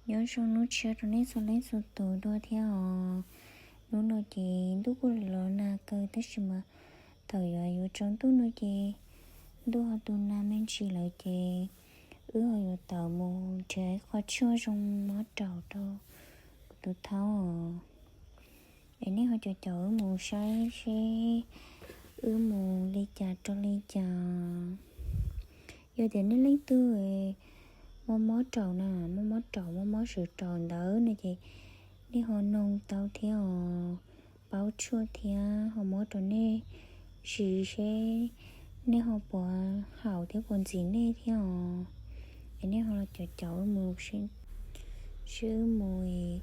Nyob zoo hnub tshiab rau nej txhua leej txhua tus dua thiab os. Hnub no ces ntuj kuj los nag kawg tab sis mas thaum yuav yuav tsaus ntuj no ces ntuj ho tu nag me ntsis lawm ces wb ho yuav tawm mus nrhiav qhov tshuaj zoo mob raum rau kuv tus thaub os. Es nej ho caum caum wb mus saib seb wb mus li cas rau li cas. Yog tias nej leej twg mob mob raum na, mob mob raum, mob mob saum raum ntawd no ces nej ho noog tau thiab os, paub tshuaj thiab ho muab rau nej siv seb nej ho puas haum thiab puas ntxim nej thiab os. Es nej ho los caum caum wb mus seb wb mus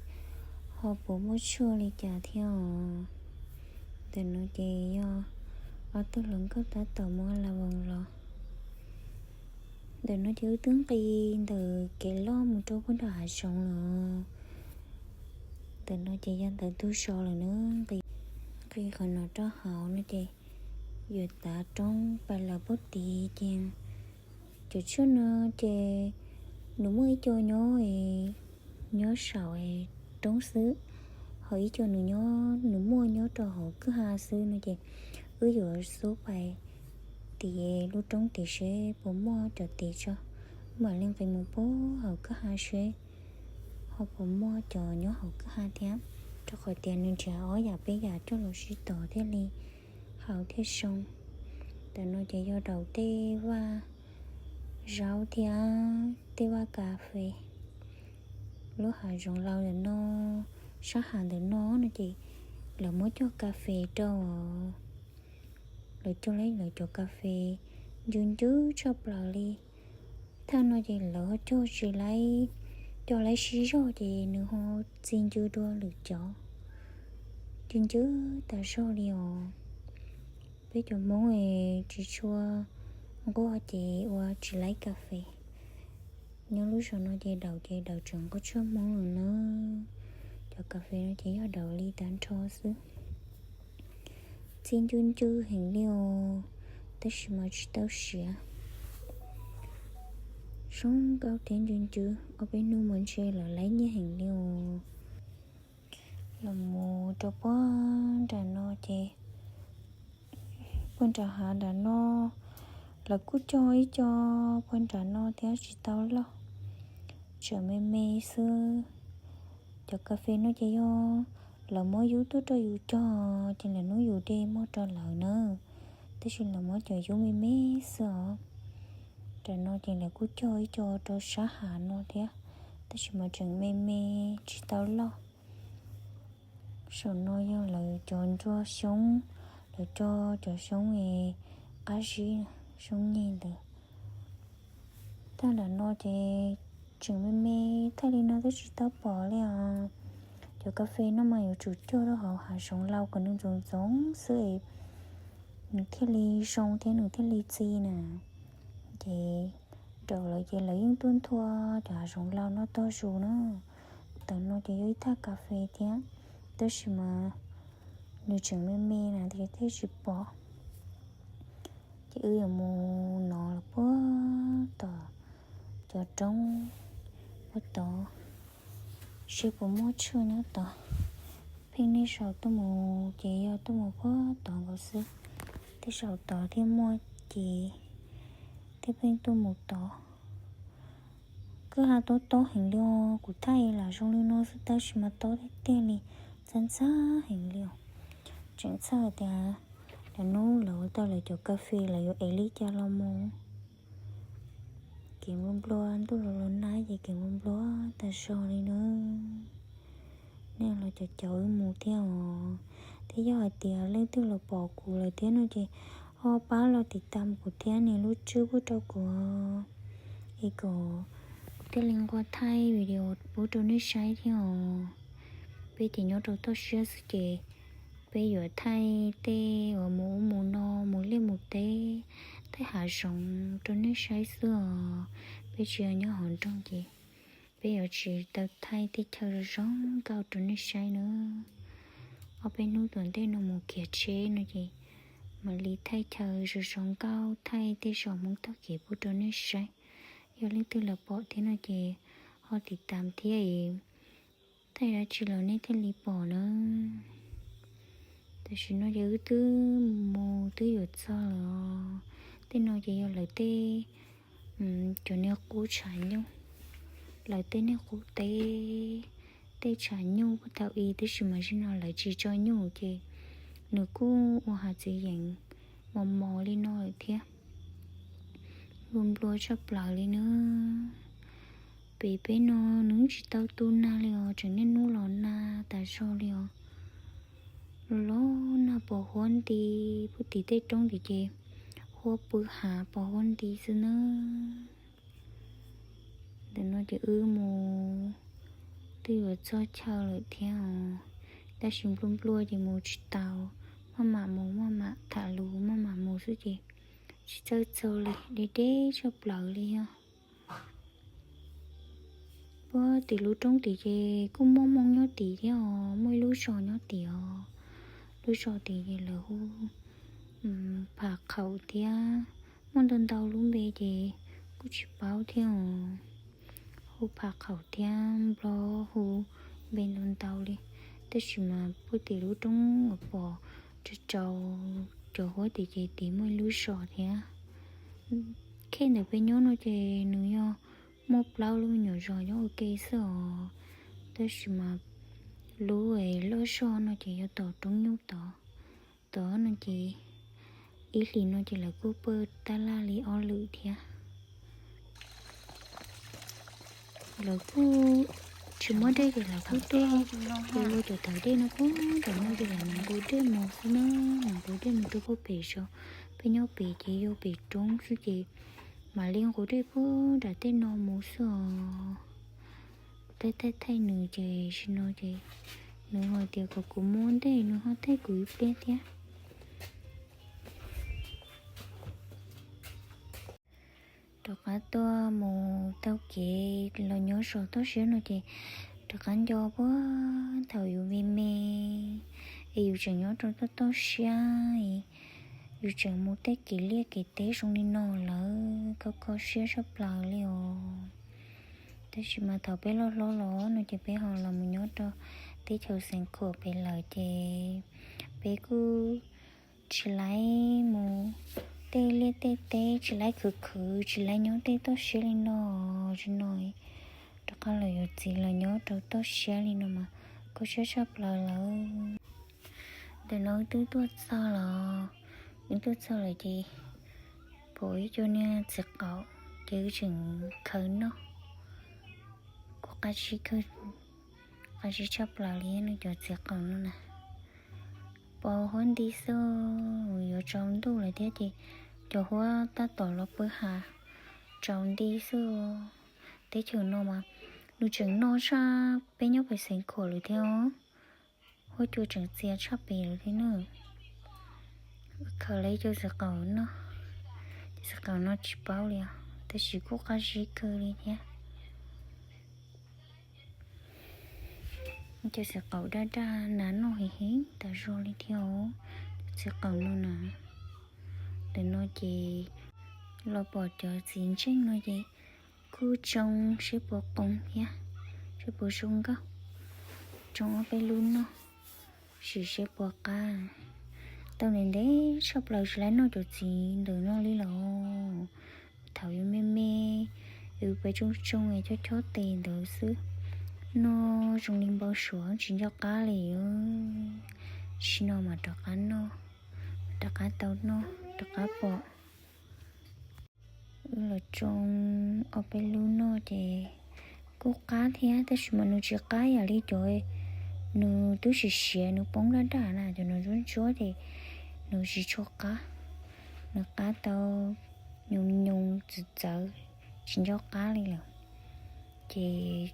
ho puas muaj tshuaj li cas thiab os. Ntawm no ces yog ob tug hluas nkauj tab tom mus la voos los. Ntawm no ces wb twb nqis ntawm kev loj mus rau puag nram hav zoov los. Ntawm no ces yog ntawm ntug zos lawm na, nqis qhov no rau hauv no ces yuav tav roob pais lawm puag tid ces cov tshuaj no ces nws muaj ib co nyob, nyob saum roob xwb, ho ib co nws nyob, nws muaj nyob rau hauv kwj ha xwb no ces wb yuav xub pais tim lub roob tid seb puas muaj cov tid tso, mam li nqis mus puag hauv kwj ha seb ho puas muaj cov nyob hauv kwj ha thiab, rau qhov tias nws nrhiav ob yam peb yam coj los sib tov thiaj li haum thiaj zoo. Ntawm no ces yog daus tej vaj zaub thiab tej vaj kas fes. Lub hav zoov laus ntawm no, sab hav ntawm no no ces lawv muab cog kas fes rau, lawv cog lawv cov kas fes ncw ncwb tshaj plaws li. Thaj no ces lawv ho cog tsis laib, cog laib sib zog ces nws ho txi ncw dua lwm cov, ncw ncwb tas zog li os. Peb cov Hmoob es tsis tshua nquag ces ua tsis laib kas fes. Nyob lub zos no ces daus ces daus tseem nquag tshaj Hmoob lawm na. Cov kas fes no ces yog daus li tag nrho xwb, txi ncw ncw heev li os, tab sis mas tsis tau siav. Zoo nkauj thiab ncw ncw, ob peb hnub mus ntshe lawv laib nyiaj heev li os. Los mus rau puag nram no ces, puag nram hav nram no, lawv kuj cog ib co puag nram no thiab tsis tau loj, tseem me me xwb. Cov kas fes no ces yog lawv muab yub tuaj rau yus cog ces lawv hnub yus de muag rau lawv na, tab sis lawv muab cov yub me me xwb os. Nram no ces lawv kuj cog ib co rau sab hav no thiab, tab sis mas tseem me me tsis tau loj. Saum no yog lawv cov ntsuag xyoob, lawv cog cov xyoob es qab zib, xyoob nyeg ntawd. Tag nram no ces tseem me me, thaij li no twb tsis tau pom li os. Cov kas fes no mas yuav tsum cog rau hauv hav zoov laus kom nws ntxoov ntxoov xwb es nws thiaj li zoo thiab nws thiaj li txi na. Ces raum lawv ces lawv yeej tuaj nthua cov hav zoov laus no tog zus na. Ntawm no ces yog ib thaj kas fes thiab, tab sis mas nws tseem me me na thiaj tsis pom. Ces wb yuav mus nov lawm puag tom cov roob puag tod, seb puas muaj tshuaj nyob tod. Pheej nej sau tuaj mus ces yog tuaj mus puag tod nkaus xwb, tej sau tod thiaj muaj ces thiaj pheej tuaj mus tod. Kwj ha tob tob heev li os, kuv thaij lam zoo li no xwb tab sis mas tob tiag tiag li, ntxhab ntxhab heev li os. Tseem txhawj tias lwm hnub lawv ua tau lawv cov kas fes lawv yuav ev li cas los mus. Kev nplua nplua, ntuj los los nag ces kev nplua nplua tas zog li na. Nej los caum caum wb mus thiab os. Thiab yog hais tias leej twg los pom kuv lawm thiab no ces ho pab los tiv tam kuv thiab nias lub tswb pub rau kuv es kom kuv thiaj li nquag thaij video pub rau nej saib thiab os. Peb ces nyob rau toj siab xwb ces peb yuav thaij tej uas mus ub mus no, mus liaj mus teb, thaij hav zoov rau nej saib xwb os. Peb tsis yog nyob hauv nroog ces peb yuav tsis tau thaij tej chaw zoo zoo nkauj rau nej saib na. Ob peb hnub tom ntej no mus kiag tsheb no ces mam li thaij chaw zoo zoo nkauj, thaij tej zos Hmoob taug kev pub rau nej saib. Yog leej twg los pom thiab no ces ho tiv tam thiab es thaij dab tsi los nej thiaj li pom na. Tam sim no ces wb twb mus twb yuav txog lawm os. Tej no ces yog lawv tej, cov niag qub tshav nyuj, lawv tej niag qub teb, tej tshav nyuj puag thaum ub, tab sis mas zaum no lawv tsis tso nyuj ces nws kuj ua hav txiv yeem mos mos li no lawm thiab. Nplua nplua tshaj plaws li na. Pem peb no nws tsis tau tu nag li os, tseem niaj hnub los nag tas zog li os. Los los nag pos huab nti, puag tim tej roob tim ces huab pw hav pos huab nti xwb na. Ntawm no ces wb mus twb yuav txog chaw lawm thiab os, tab sis nplua nplua ces mus tsis tau, maj mam mus maj mam tham lus maj mam mus xwb ces tsis txawj txog li, deb deb tshaj plaws li os. Puag tim lub roob tim ces kuj muaj Hmoob nyob tim thiab os, muaj ib lub zos nyob tim os. Lub zos tim ces lawv hu Pham Qhaum thiab, muaj ntau ntau lub npe ces kuj tsis paub thiab os. Hu Pham Qhaum thiab, Nplog hu npe ntau ntau li, tab sis mas puag tim lub roob uas pom rau cov huab tim ces tim muaj ib lub zos thiab. Khej ntawm peb nyob no ces nws yog muaj plaub lub me nyuam zos nyob ua ke xwb os, tab sis mas lub loj zog no ces yog tom roob nyuj tod. Tod no ces ib hlis no ces lawv kuj pw tab laj li ob lwm thiab. Lawv kuj tsis muaj dej ces lawv kuj tuaj ua cov tawv dej no puag nram no ces lawv mam nqus dej mus xwb na, mam nqus dej mus rau puag pem zos. Peb nyob pem ces yog pem roob xwb ces mam li nqus dej puag nram tej no mus xwb os. Thaij thaij thaij nws ces sim no ces nws hais tias kom kuv mus ua ntej, nws ho thaij kuv ib pliag thiab. Rov qab tuaj mus taug kev los nyob zos toj siab no ces rov qab nco puag thaum yus me me es yus tseem nyob rau toj toj siab, yus tseem mus tej kev liaj kev teb zoo li no lawm, kho kho siab tshaj plaws li os. Tab sis mas thaum peb loj hlob los no ces peb ho los mus nyob rau teb chaws Xeev Khuam pem lawm ces peb kuj tsis laib mus tej liaj tej teb, tsis laib khwv khwv, tsis laib nyob tej toj siab li no. Tsis no rov qab los yuav txiv los nyob rau toj siab li no mas kho siab tshaj plaws lawm. Ntawm no wb twb tuaj txog los, wb tuaj txog lawm ces pom ib co niag txiv qaum ces wb tseem khaws noj. Kuj qab zib kawg, qab zib tshaj plaws li no cov txiv qaum no na. Pos huab nti xwb, yuav tsaus ntuj lawm thiab ces cov huab tab tom los pw hav tsaus nti xwb. Teb chaws no mas nws tseem no tshaj peb nyob pem Xeev Khuam lawm thiab os. Huab cua tseem txias tshaj pem lawm thiab na. Khaws lawv cov txiv qaum no, cov txiv qaum no tsis paub li os, tab sis kuj qab zib kawg li thiab. Cov txiv qaum daj daj nas noj heev heev tas zog li thiab os. Txiv qaum no na, ntawm no ces los pom cov txiv ntseej no ces kuj tsoo seb puas qoos thiab, seb puas zoo nkauj. Tsoo ob peb lub noj, sim seb puas qab. Tau ntev ntev tshaj plaws tsis laib noj cov txiv ntawm no li los. Thaum yus me me, yus peb tsoo tsoo es chob chob tes ntawd xwb, noj zoo li npau suav tsis nco qab li. Sim no mas rov qab noj, rov qab tau noj, rov qab pom. Wb los tsoo ob peb lub noj ces kuj qab thiab, tab sis mas nws tsis qab yam li cov nws twb siav siav nws poob daj daj na, cov nws ntsuab ntsuab ces nws tsis tshua qab. Nws qab tau nyoos nyoos txawv txawv, tsis nco qab li lawm. Ces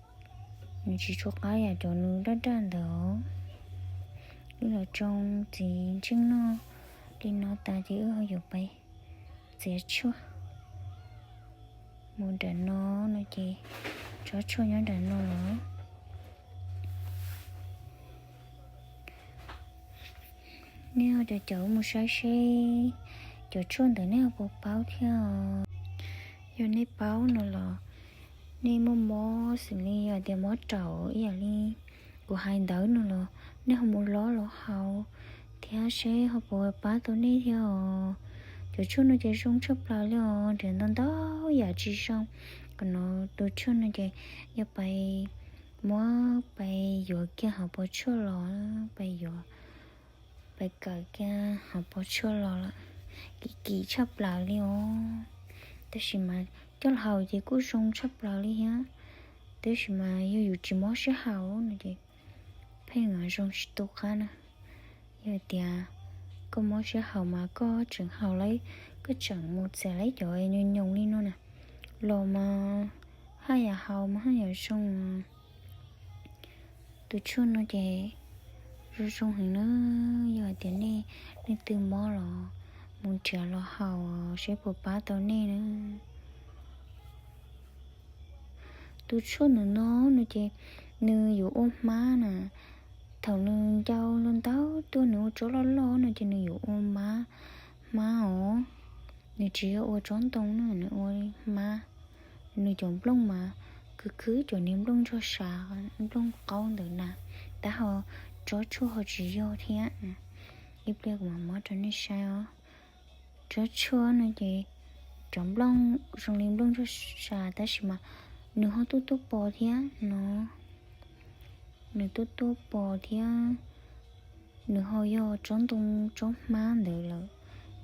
nws tsis tshua qab yam cov nws daj daj ntawd. Wb los tsoo txiv ntseej noj li no tas ces wb ho yuav pais txiav tshuaj. Mus nram no no ces tsob tshuaj nyob nram no los. Nej ho caum caum mus saib seb cov tshuaj ntawd nej ho puas paub thiab. Yog nej paub no los Nej muaj mob xws li yog tias mob raum ib yam li kuv hais ntawd no los nej ho mus lov los haus thiab seb ho puas pab tau nej thiab os. Cov tshuaj no ces zoo tshaj plaws li os, nrhiav ntau ntau yam tsis zoo. Qhov no tus tshuaj no ces yog pais muab pais yuav kiag hauv pos tshuaj los, pais yuav, pais kawm kiag hauv pos tshuaj los lawm, kim kim tshaj plaws li os. Tab sis mas coj los haus ces kuj zoo tshaj plaws li thiab. Tab sis mas yog yus tsis mob sij hawm no ces pheej zoo tsis tu qab na. Yog tias koj mob sij hawm mas koj tseem haus lawm, koj tseem mus txiav lawv cov nyoos nyoos li no na, los mas haj yam haus mas haj yam zoo. Tus tshuaj no ces zoo zoo heev na, yog hais tias nej leej twg mob los mus nrhiav los haus seb puas pab tau nej na. Tus tshuaj ntawm no no ces nws yuav ua hmab na. Thaum nws ncau ntau ntau tuaj nws ua tsob loj loj no ces nws yuav ua hmab, hmab os. Nws tsis yog ua tsob ntoo na, nws ua hmab. Nws cov nplooj mas khwv khwv cov niag nplooj ntsog sa, nplooj qaub ntawd na, tab ho tsob tshuaj ho tsis yog thiab. Ib pliag kuv mam muab rau nej saib os. Tsob tshuaj no ces cov nplooj zoo li nplooj ntsog sa tab sis mas nws ho tuaj tuaj pos thiab no. Nws tuaj tuaj pos thiab nws ho yog tsob ntoo tsob hmab ntawd lawm.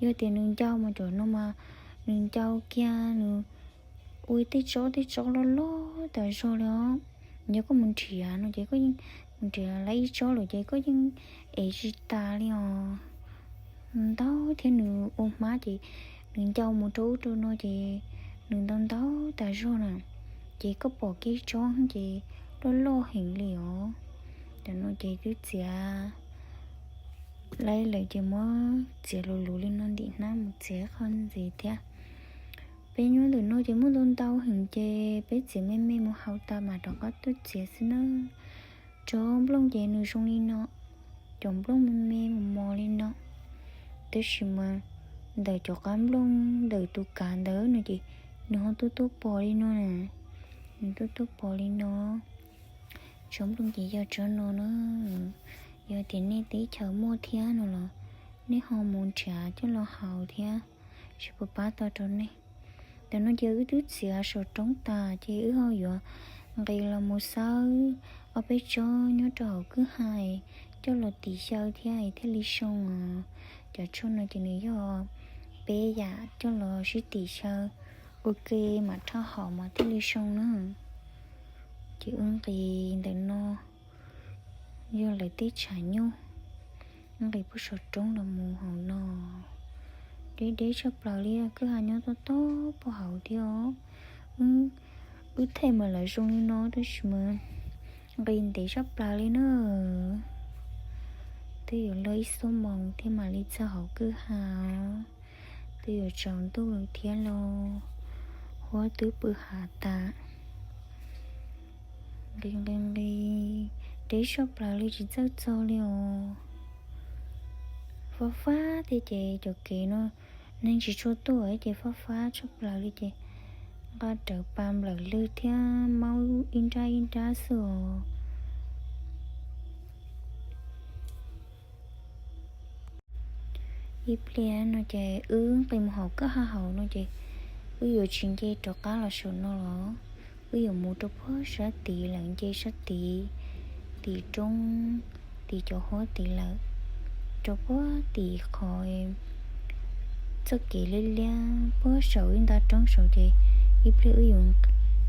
Yog tias nws ncau mas cov no mas nws ncau kiag nws ua tej tsob tej tsob loj loj tas zog li os. Yog koj mus nrhiav no ces koj yeej mus nrhiav lawv ib tsob lawm ces koj yeej ev tsis tas li os. Ntau thiab nws ua hmab ces nws ncau mus rau ub rau no ces nws ntau ntau tas zog na, ces koj pom kiag tsob ces loj loj heev li os. Cov no ces twb txiav lawv lawm ces muab txiav luv luv li no ntim hnab mus txiav qhov ntxiv thiab. Peb nyob ntawm no ces muaj ntau ntau heev ces peb txiav me me mus haus tas mam rov qab tuaj txiav xwb na. Tsob nplooj ces nws zoo li no, cov nplooj me me mos mos li no, tab sis mas ntawm cov qab nplooj ntawm tus kav ntawd no ces nws ho tuaj tuaj pos li no na, nws tuaj tuaj pos li no. Tsob nplooj ces yog tsob no na. Yog tias nej teb chaws muaj thiab no los nej ho mus nrhiav coj los haus thiab, seb puas pab tau rau nej. Tam no ces wb twb txiav saum roob tas ces wb ho yuav nqis los mus xawb ob peb tsob nyob rau hauv kwj ha coj los tim xyaw thiab thiaj li zoo os. Cov tshuaj no ces nws yog peb yam coj los sib tim xyaw ua ke mam rhaj haus mas thiaj li zoo na. Ces wb nqis ntawm no yog lawv tej tshav nyuj, nqis puag saum roob los mus hauv no. Deb deb tshaj plaws li, kwj ha nyob tob tob puag hauv thiab os. Wb thaij mas lawv zoo li no tab sis mas nqis ntev tshaj plaws li na. Twb yuav luag ib xuab moos thiab mam li txog hauv kwj ha. Twb yuav tsaus ntuj lawm thiab los, huab twb pw hav tas. Nqis nqis nqis, deb tshaj plaws li tsis txawj txog li os. Fab fab thiab ces cov kev no neeg tsis tshua tuaj ces fab fab tshaj plaws li ces nqa rawv pa nplawm lwg thiab maub ib nrab ib nrab xwb os. Ib pliag no ces wb nqis mus hauv kwj ha hauv no ces wb yuav tsis nce rov qab los saum no los, wb yuav mus rau puag sab tid lawm, nce sab tid, tim roob, tim cov huab tid lawm, rau puag tim qhov txoj kev liab liab puag saum ib nta roob saud ces ib pliag wb yuav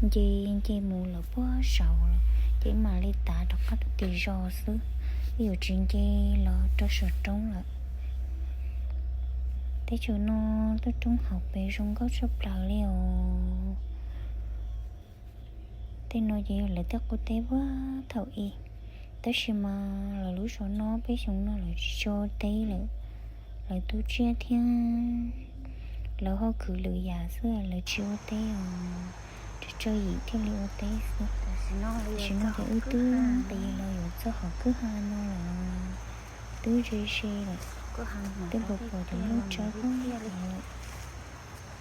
nce nce mus lawm puag saud lawm ces wb mam li tav rov qab rau tim zos xwb. Wb yuav tsis nce los rau saum roob lawm. Teb chaws no toj roob hauv pes zoo nkauj tshaj plaws li os. Tej no ces yog lawv tej qub teb puag thaum ub, tab sis mas lawv lub zos no peb xyoo no lawv tsis tso teb lawm, lawv tu tsiaj thiab lawv ho khwv lwm yam xwb, lawv tsis ua teb os, tsawg tsawg yim thiaj li ua teb xwb. Tam sim no ces wb twb nqis los yuav txog hauv kwj ha no lawm, twb ze ze lawm, twb pom pom cov nplooj tsawb lawm.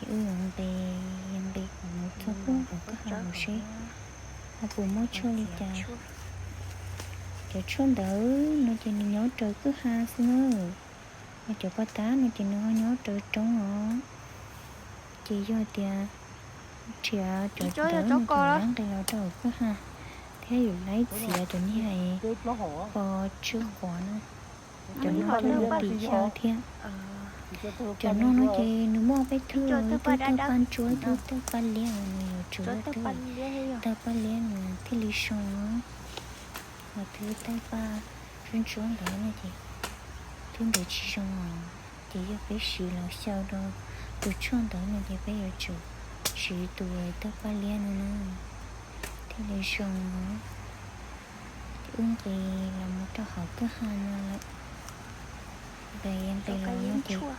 Ces wb yuav nqis, yuav nqis kom mus txog puag hauv kwj ha los seb ho puas muaj tshuaj li cas. Cov tshuaj ntawd no ces nws nyob raws kwj ha xwb na, ho cov paj tab no ces nws ho nyob raws roob os. Ces yog tias nrhiav cov ntawd no ces yuav nqis los rau hauv kwj ha thiab yuav laib txiav cov niag pos tsw quav na. Cov no thiaj li tim xyaw thiab. Cov no no ces nws muaj peb tug, ib tug tawg paj ntsuab, ib tug tawg paj liab, nws yuav tsum yog tawg paj liab nws thiaj li zoo. Ho tus tawg paj ntsuab ntsuab ntawd no ces tus ntawd tsis zoo os. Ces yog peb siv los xyaw rau tus tshuaj ntawd no ces peb yuav tsum siv tus tawg paj liab no na thiaj li zoo. Ces wb nqis los mus rau hauv kwj ha no lawm. Nqis nqis los no ces pom tsob,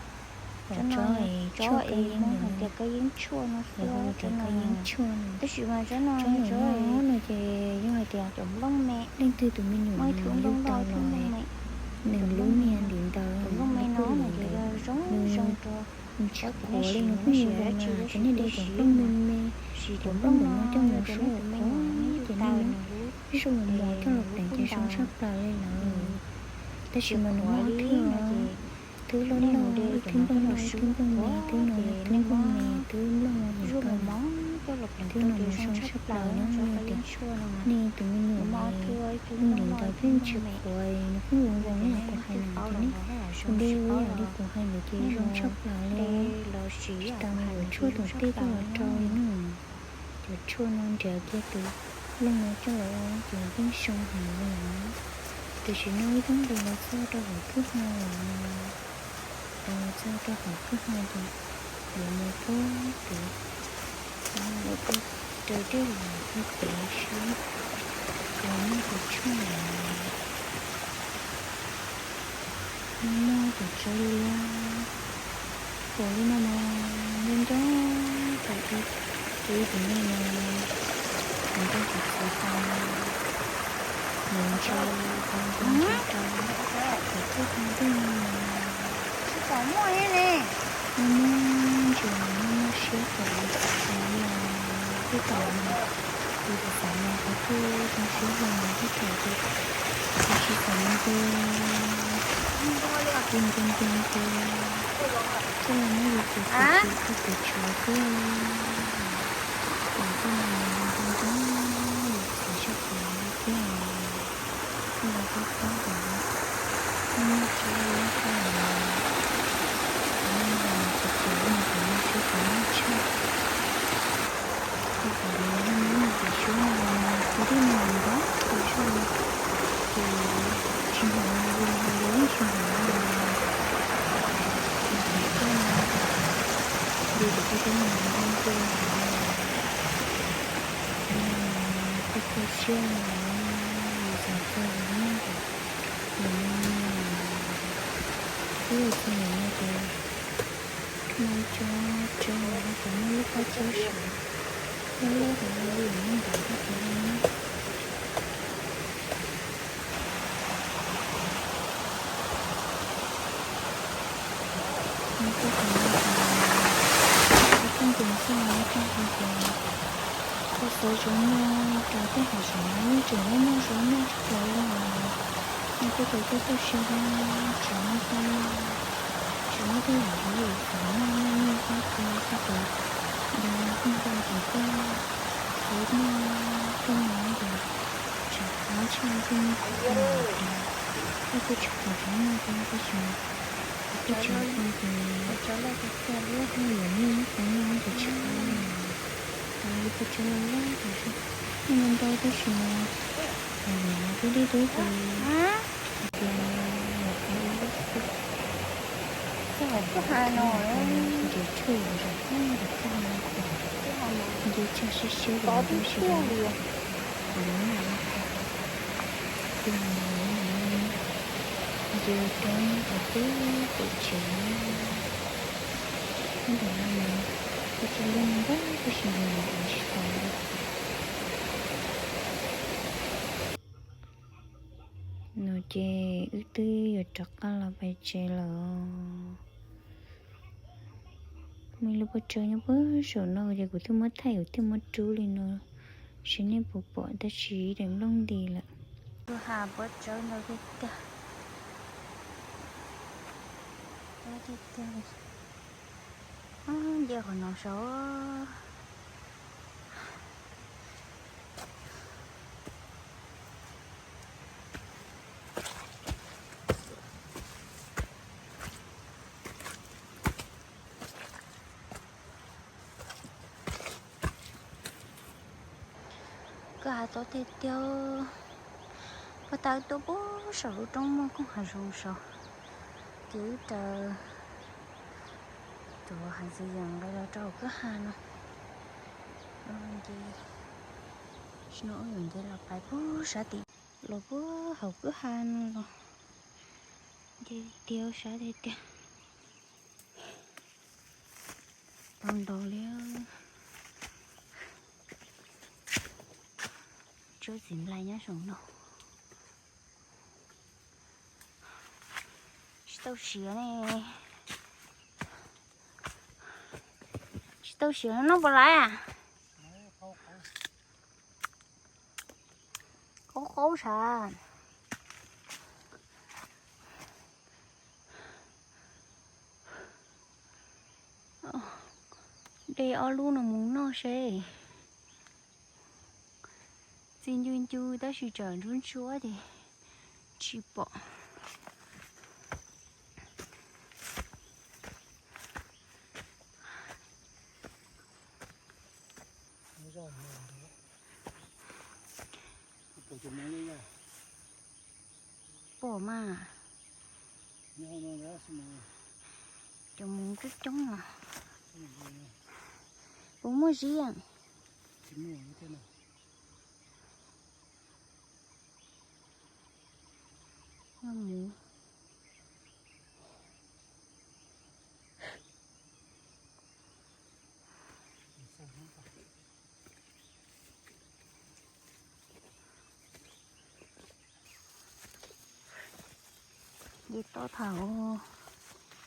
tsob kab yeeb ntawm no, lawv hu ua cov kab yeeb tshuaj no. Tsob ntawm no no ces yog hais tias leej twg tus me nyuam nws yug tau los, nws lub niag ntiv ntawd, nws lub kub ntawd, nws tsis qhuav li, nws kuj yuav zoo na. Ces nej de cov nplooj me me, cov nplooj ntawm no coj mus suab qhuav, ces nej muab ib zaug mos mos coj los pleev ces zoo tshaj plaws li lawm. Tab sis mas nws muaj ob thwj, thwj loj loj, ib thwj nplooj loj, ib thwj nplooj me, thwj no yog thwj nplooj me, thwj nplooj me, thwj no mas zoo tshaj plaws nyob li tias nej tus me nyuam lub ntiv ntawd pheej tsis qhuav, nws kuj yuav zoo li kuv hais no ces nej ua de ua yam li kuv hais ntawd ces zoo tshaj plaws li. Tsis tas mas yuav tshuaj tom tej coj los rau li na. Cov tshuaj no nrhiav kiag tus looj no coj los ua ces yeej zoo heev li os. Tam sim no wb twb nqis los txog rau hauv kwj ha lawm. Nqis los txog rau hauv kwj ha ces yuav mus puag pem, yuav mus puag raws dej los puag pem seb puas muaj tus tshuaj ntawd. Muaj muaj cov tsob liab puas li no mas nco nco, ces ib tus me no nws nrog kuv txiv tau, nws ntsia tau ntsia ntsia rau cov kwj ha tej no mas muaj muaj ntsia, muaj muaj siab kom kuv txiv tau li os. Tej thaum mas kuv txiv xav mas kuv kuj zoo siab hlo, tej thaum ces kuv tsis xav mas ces kuv nco nco ces coj los muab yus tus txiv tau kuv tshuav xwb. Ces tej no mas nco nco yus txiv tshaj plaws li thiab os. Tej no kuj paub hais tias muaj muaj tsob liab thiab os. Cov no mas tsis tseem yog cov no seb puas muaj tshaj. Tej cov no yog muab mus tim suab no los nws ua dej no nws nrov nrov zog li, ces tsis hnov li, yus hais yus yeej tsis hnov li os. Ces cov tshuaj no ces yus kuj tau muab nrhiav nrhiav li os. Cov no mas kuj kho siab li os, yus xav txog yus niag ntawm no, ib yam txog ntawm no ces muaj ib tsob tsawb no ho puas muaj lub pob tsawb saud, lub lub hauv no yus muab ntaus rau hauv no. Nws kuj tseem yog tias ib tsob ncees xwb, ib tsob ncees ces koj xav zoo noj rau tej hav zoov no yeej tseem muaj muaj zoo noj tshaj plaws li os. Nws kuj tau tuaj tuaj siab thiab tsis muaj tej, tsis muaj tej yam li yus xav noj noj noj qab koj tus da nplooj nplooj ces koj xav noj tej no ces tshav qhuav tshaj koj noj qab no ces koj kuj tsis pom zoo noj thiab, tab sis mas kuv kuj tsis noj ces koj yuav noj qab no ces tsis qab li. Tau ib pob tsawb loj loj tas zog, noj ntau ntau tab sis mas thaum nyuam qhuav deb deb ces hais tias nyuam qhuav ib lub xwb. Nrhiav tshuaj yuav zaum tag nrhiav tshuaj no ces nce tsag siab siab ces tab sis kuv yuav noj ntawm no, kuv yuav noj ntawm no, nce rau tom peb pem tsev. Nyob ntawm no mas kuj tsis liab ntau tab sis mas nrhiav tsis tau li. No ces wb twb yuav rov qab los pem tsev lawm. Muaj ib lub pob tsawb nyob puag saum no ces kuv thiaj muab thaij, kuv thiaj muab rub li no, seb nej puas pom, tab sis daim nplooj nti lawm. Lub hav pob tsawb ntau tiag tiag. Tiag tiag li. Nce qhov no saud. Kwj hav tob tiag tiag. Puag ta wb tuaj puag saum lub roob muaj koog hav zoov saud, ces wb raws cov hav zoov nqes los rau hauv kwj ha no. Nce, tam sim no wb yuav nce los pais puag sab tim, los puag hauv kwj ha no los. Nce tiag, sab tiag tiag. Tau ntau li. Tsob txiv nplai nyob saum no. Tsis tau siav ne. Tsis tau siav no puas laiv a? Qaub qaub sav. De ob lub no mus noj seb. Txi ncw ncw tab sis tsam ntsuab ntsuab ces tsis pom. Pom mas. Cov hmoov coob coob os. Puas muaj ziab? Muaj hmoov. Nce tob thaum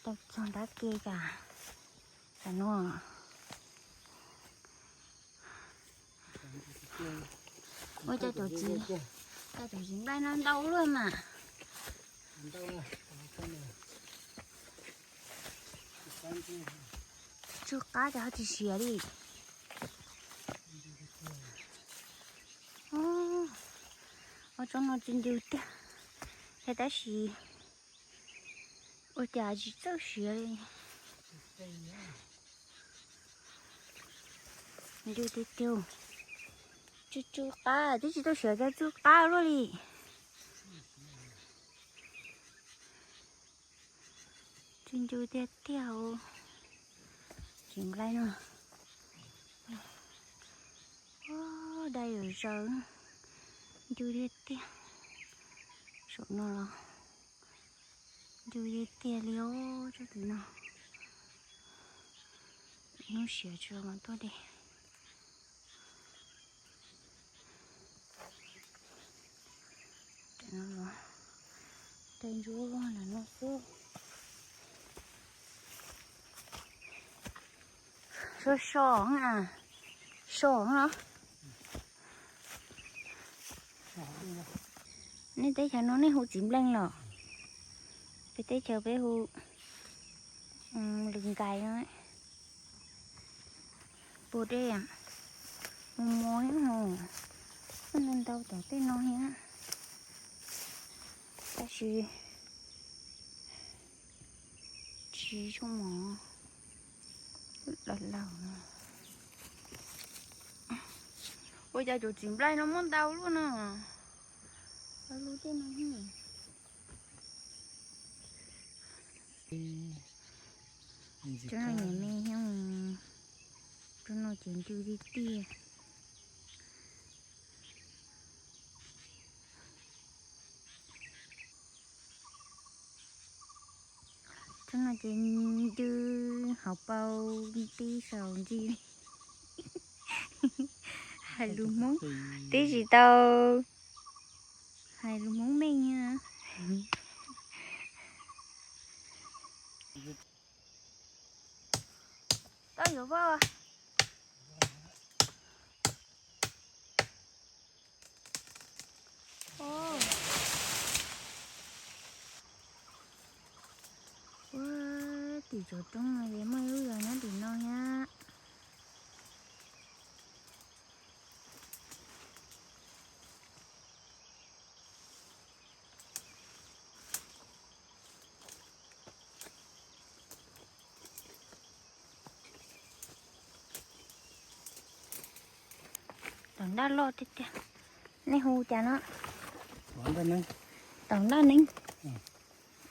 tau txog nrab ke cas tam no. Ua cas cov txiv, cas cov txiv nplai no ntau luaj mas. Tsw qab ces ho tsis siav li. Ob tsob no txi ncw tiag, tab sis ua cas tsis txawj siav li. Ncw tiag tiag. Tsw tsw qab, twb tsis tau siav cas tsw qab luaj li. Tsw ncw tiag tiag. Txiv nplai no dai zaws zaws, ncw tiag tiag. Saum no los ncw tiag tiag li os, tsob tid no. Hnub siav tsis los mas tuaj de. Dai ntsuab ntawm no xwb. So so, so no. Nej teb chaws no nej hu txiv npleej los? Peb teb chaws peb hu lws nkais no. Puas de, mos mos thiab hos, ntau ntau tom tej no thiab, tab sis tsis tshua mos, lawm lawm. Ua cas cov txiv nplai no muaj ntau luaj no, ntau luaj tej no. Tsob no nyiam me thiab, tsob no ces ncw tiag tiag. Tsob no ces ncw hauv paus tib saum ntsis li. Hais lus Hmoob twb tsis tau hais lus Hmoob meej. Koj yuav vaj. Ua, tim cov roob no es muaj ib lub zos nyob tim no thiab. Tom ntaj loj tiag tiag. Nej hu cas no? Tom ntaj neeb.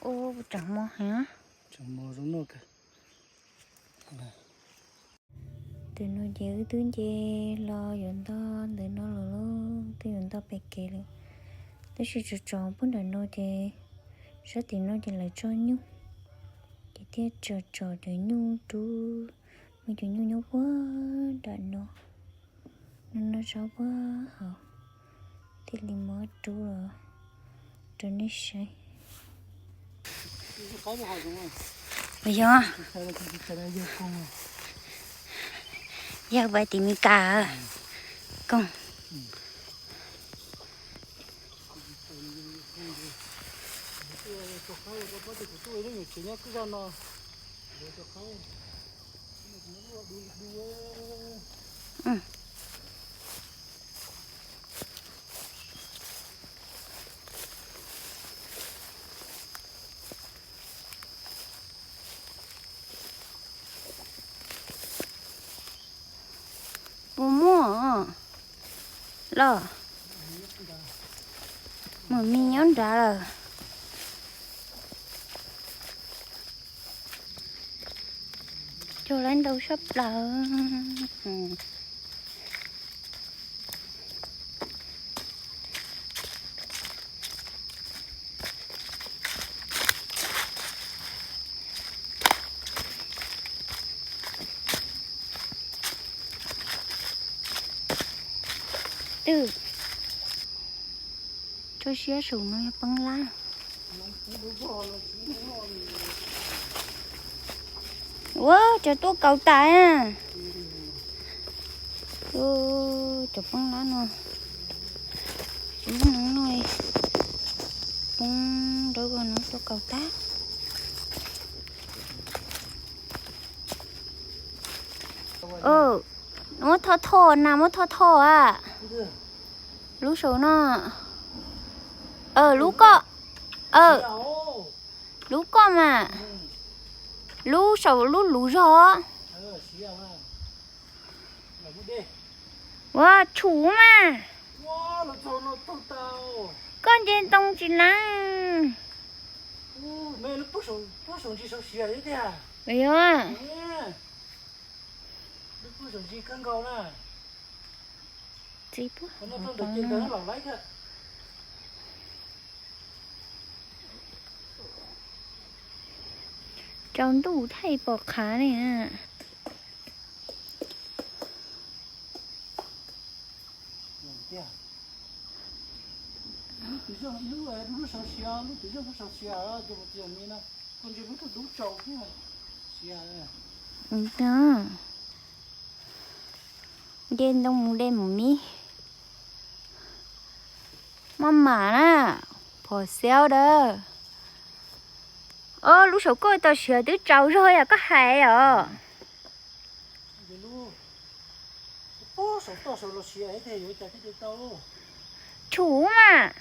Ua, tseem mos heev. Tus no ces wb twb nce los yuav ntog ntawm no los lauj, twb yuav ntog pem kev lawm. Tab sis tsom tsom puag nram no ces sab tim no ces lawv tso nyuj, ces thiaj tsom tsom cov nyuj rub, muaj cov nyuj nyob puag nram no, no no tso puag hauv, thiaj li muab rub los rau nej saib. Yog, yog pais tim Mes Kas koog. Puas muaj los? Muaj me nyob nrad lawm. Cog lawv ntau sab plaws. Twb tso siab saum no yog poob lab. Ua, cov tuaj kaus tas. Cov poob lab no, tsis muaj neeg noj li. Poob dawb vog no tuaj kaus tag. Muab thoj thoj na, muab thoj thoj a. Lub saum no. Lub koj. Lub koj mas. Lub saum lub luv zog. Ua tshum mas. Koj nce ntoo tsis lees. Yog. Txiv puab. Tsaus ntuj thaij pom qhav ne. Nce ntoo mus de mus mib. Maj mam na, phom xiaub dawb. Ob, lub saum koj tau siav twb tsaus zog yam koj hais os. Tshum mas.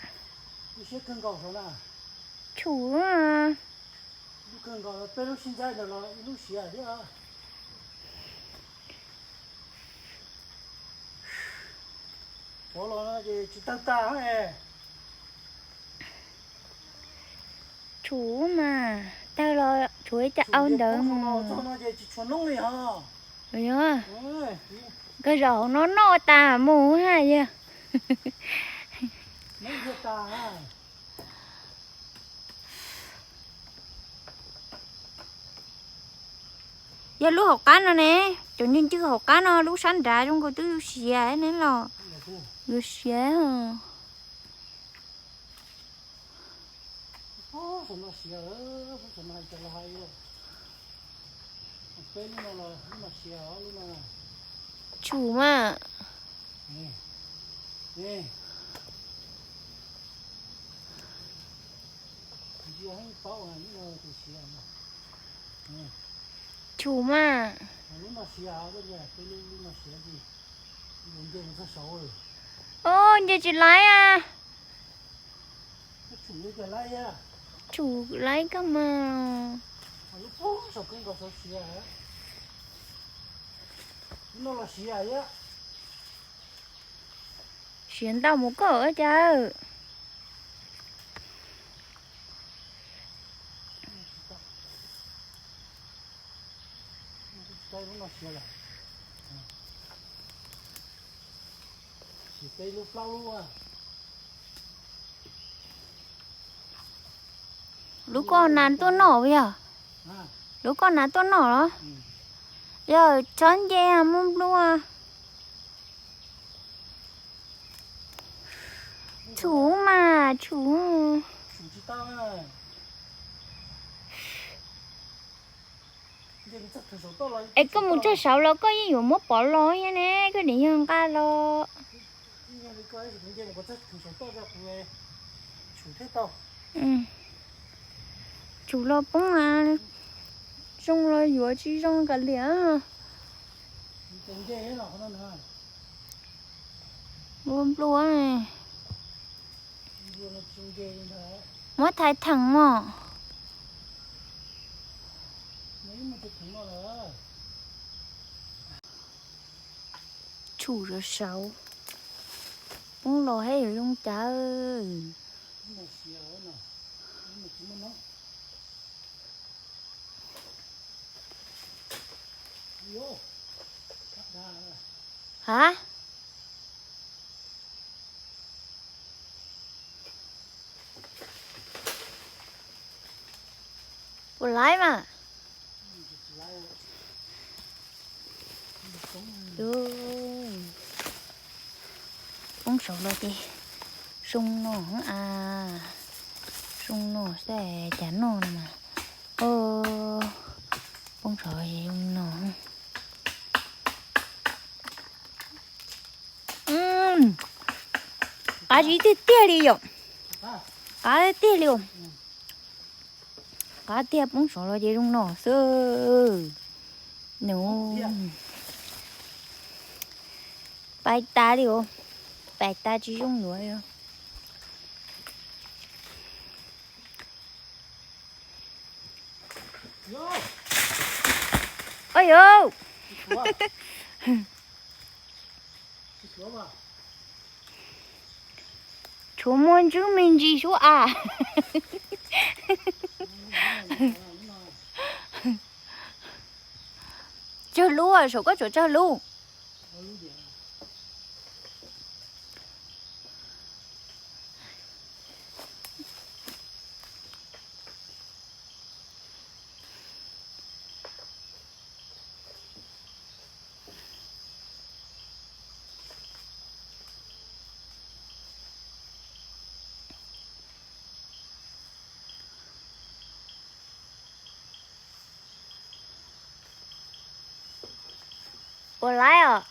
Tshum. Tshum mas, tawg los tshuav ib cov au ntawd mus. Yog, nkawd zaum hauv no noj tas mus ha yog. Yog lub hauv qab no ne, cov ncw ncw hauv qab no, lub sab nrad zoo nkaus twb yuav siav ne los. Yuav siav. Tshum mas. Tshum mas. Os, nce tsis laib a. Tshum laib koj mas. Siav ntau mus koj cas. Lub koj nas tuaj noj yog? Lub koj nas tuaj noj los? Yog tsob nce muaj nplua. Tshum mas tshum. Es koj mus txog saud los koj yeej yuav muab pov los thiab ne, koj nim yog nqa los. Tshum los poob, zoo los yuav tsis zoo kav liam. Nplua nplua. Muab thaiv theem mog. Tshum saud saud. Poob los thiab yuav zoo cas. Hav? Puas laib mas? Poob saud los ces zoo no a. Zoo no xwb cas noj no mas. Poob saud zoo no. Qab tsis tiag tiag li yom. Qab tiag li os. Qab tiag, poob saud los ces zoo no xwb. Nws pais tas li os. Pais tas tsis zoo yuav li. Oj yov. Tshuav muaj ntswb me ntsis sub as. Tsawg lub, saum koj tshuav tsawg lub? Puas laib os?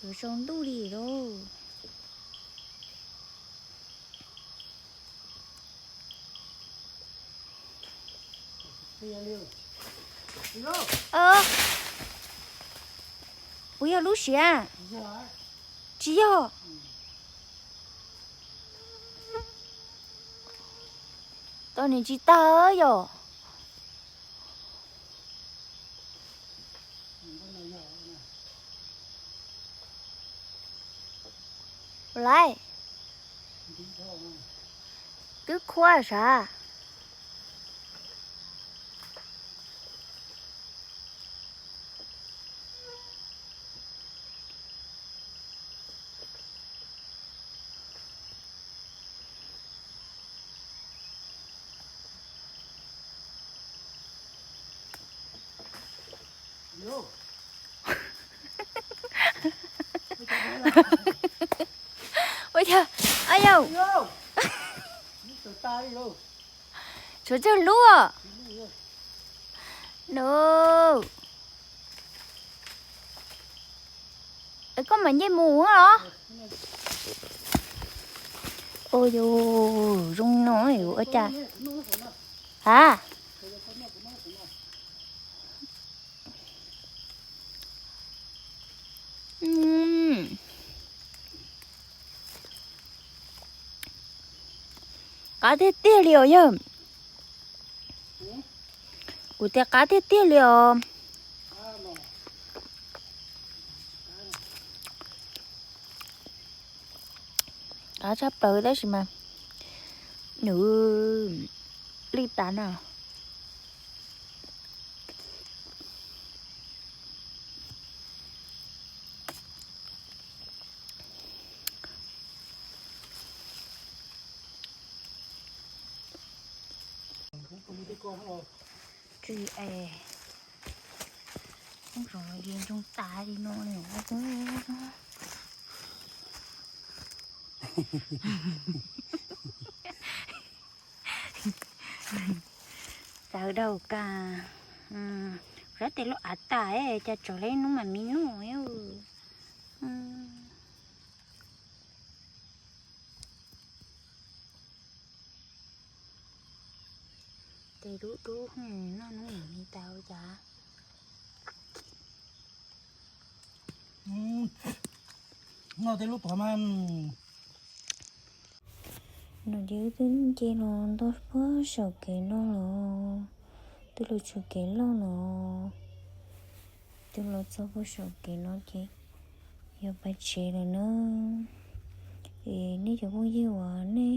Yuav tsaus ntuj li lauj. Puas yog lub siav? Tsis yog. Tau nws tsis tag yom. Laiv, twb khuab sav. Ua cas, a yau, tsov Tsawg lub no. Koj mam nce mus los? Ua yus zoo no ua cas? Ha? Qab tiag tiag li os yawg. Kuv tias qab tiag tiag li os. Qab tshaj plaws tab sis mas nws lwj tas na. Tsis es, ub, zoo li ntsoog tas li no li. Txawv dhau kawg. Sab tes lub av tas, cas tso lawm hnub mas me noj. Tes dub dub, noj hnub mas me tas ua cas. Noj tej lub tuav mas. No ces wb twb nce los txog puag saum kev no los, twb los tshwm kev loj los, twb los txog puag saum kev no ces yog pais tsev lawm na. Es nej cov phooj ywg uas nej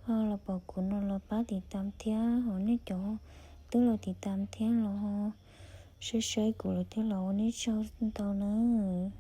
ho los pom kuv no los pab tiv tam thiab, ho nej cov twb los tiv tam thiab los saib saib kuv lawm thiab los ua nej tsaug ntau nawb.